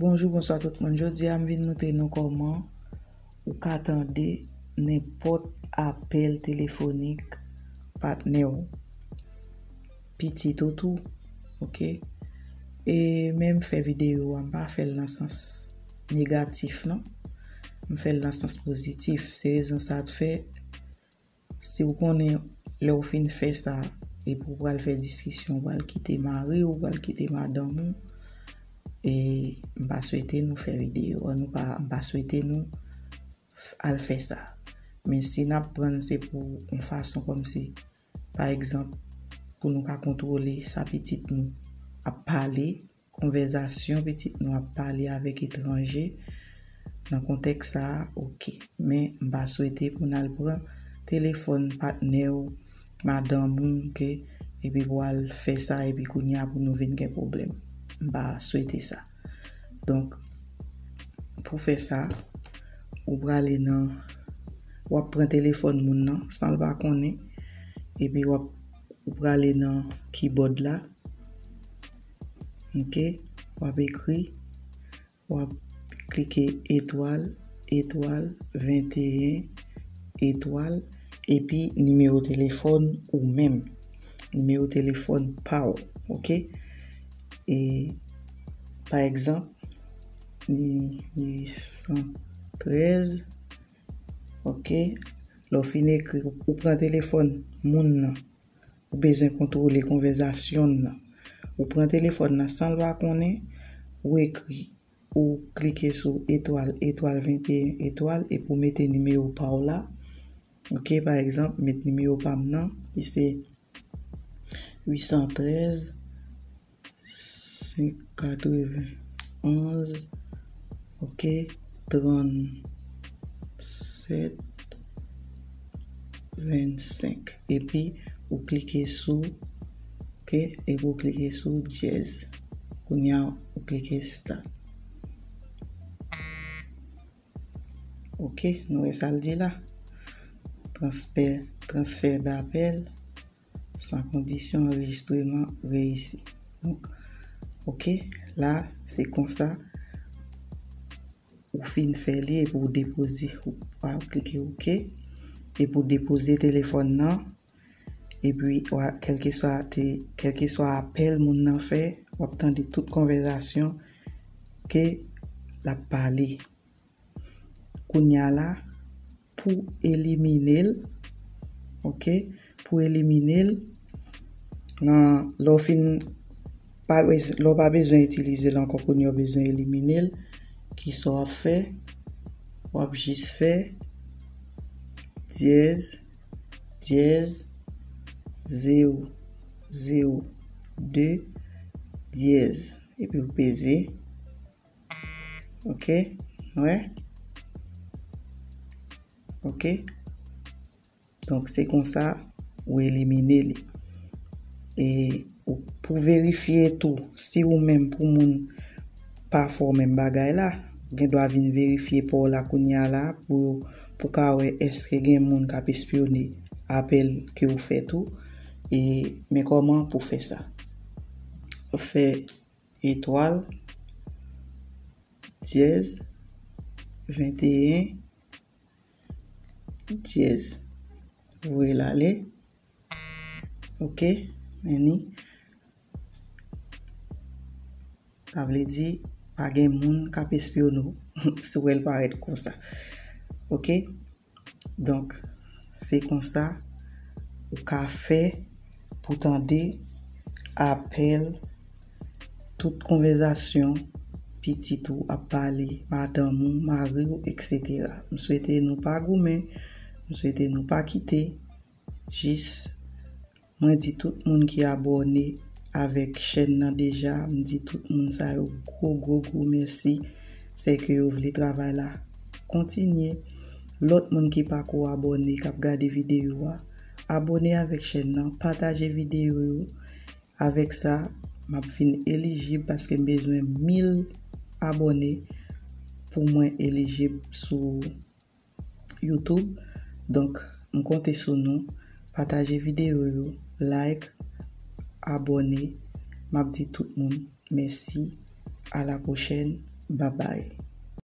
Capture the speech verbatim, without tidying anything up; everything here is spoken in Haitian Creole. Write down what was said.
Bonjou, bonswa tout moun. Jodi a, m vin montre nou kòman ou ka tande nenpòt apèl telefonik patnè w, pitit ou tou, oke? E men m fè videyo a, m pa fè l nan sans negatif, non. M fè l nan sans pozitif. Se rezon sa k fè, si w konnen lè w fin fè sa, epi w pral fè diskisyon, w pral kite mari w, w pral kite madanm ou, e m pa swete nou fè videyo, nou pa, m pa swete nou f-, al fè sa. Men si n ap pran l, se pou yon fason kòmsi, pa egzanp, pou nou ka kontwole sa pitit nou ap pale, konvèsasyon pitit nou ap pale avèk etranje nan kontèks sa a, oke. Men m pa swete pou n al pran telefòn patnè w, madanm ou, oke, epi pou al fè sa, epi kounye a pou nou vin gen pwoblèm. M pa swete sa. Donk, pou fè sa, ou prale nan, w ap pran telefòn moun nan, san l pa konnen, epi w ap, ou prale nan kibòd la, oke, w ap ekri, w ap klike etwal, etwal, venteyen, etwal, epi nimewo telefòn ou menm, nimewo telefòn pa w, oke? E, pa egzanp, ni-, ni san trèz, oke? Lè w fin ekri, ou pran telefòn moun nan, ou bezwen kontwole konvèsasyon nan. Ou pran telefòn nan san l pa konnen, ou ekri, ou klike sou etwal, etwal, venteyen, etwal, epi w mete nimewo pa w la. Oke, pa egzanp, met nimewo pa m nan, li se uit san trèz, senk katreven onz, oke, trannsèt vennsenk. Epi, ou klike sou, oke, epi ou klike sou dyèz. Kounye a, ou klike start. Oke, nou wè sa l di la. Transfè, transfè dapèl san kondisyon, anrejistreman reyisi. Donk, oke, la, se konsa ou fin fè li epi w depoze, w ap klike oke, epi w depoze telefòn nan, epi w a, kèlkeswa te, kèlkeswa apèl moun nan fè, w ap tande tout konvèsasyon ke l ap pale. Kounye a la, pou elimine l, oke, pou elimine l, nan, lè w fin, pa bez-, lè w pa bezwen itilize l ankò, kounye a w bezwen elimine l, kisa w ap fè? W ap jis fè dyèz, dyèz, zewo, zewo, de, dyèz. Epi w peze. Oke, nou wè? Oke. Donk, se konsa ou elimine li. E ou, pou verifye tou, si ou menm pou moun pa fè w menm bagay la, ou gen dwa vin verifye pa w la kounye a la pou, pou ka wè èske gen moun k ap espyone apèl ke ou fè tou. E men kòman pou fè sa. Ou fè etwal, dyèz, venteyen, dyèz. Voye l ale. Oke, men ni. Sa vle di, pa gen moun k ap espyone w si w wè l parèt konsa. Oke? Donk, se konsa ou ka fè pou tande apèl, tout konvèsasyon pitit ou ap pale, madanm ou, mari w, etsetera. M swete nou pa goumen, m swete nou pa kite, jis mwen di tout moun ki abòne avèk chèn nan deja, m di tout moun sa yo gwo, gwo, gwo mèsi. Sèke yo vle travay la kontinye. Lòt moun ki pako abòne, k ap gade videyo a, abòne avèk chèn nan, pataje videyo yo. Avèk sa, m ap vin elijib paske m bezwen mil abòne pou mwen elijib sou YouTube. Donk, m konte sou nou. Pataje videyo yo, like, abòne. M ap di tout moun mèsi. A la pwochèn. Babay.